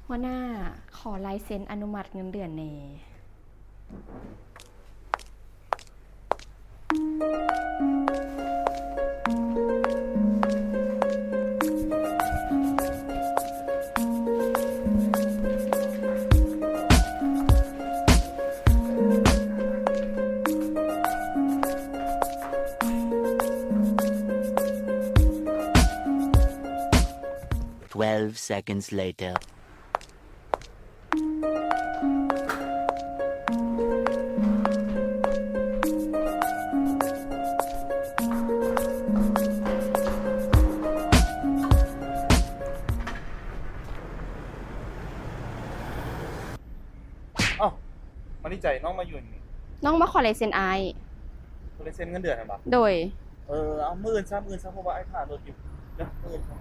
ຫົວໜ້າ, ຂໍລາຍເຊັນອະນຸມັດເງິນເດືອນແດ່. Twelve seconds later. ເອົ້າ ມາລີໃຈ ນ້ອງມາຢູ່ນີ້ ນ້ອງມາຂໍລາຍເຊັນອ້າຍ. ຂໍລາຍເຊັນເງິນເດືອນຫັ້ນບໍ? ໂດຍ. ເອີ ເອົາ ມື້ອື່ນຊະ ມື້ອື່ນຊະ ເພາະວ່າອ້າຍຖ້າລົດຢູ່ເດີ ມື້ອື່ນຊະ.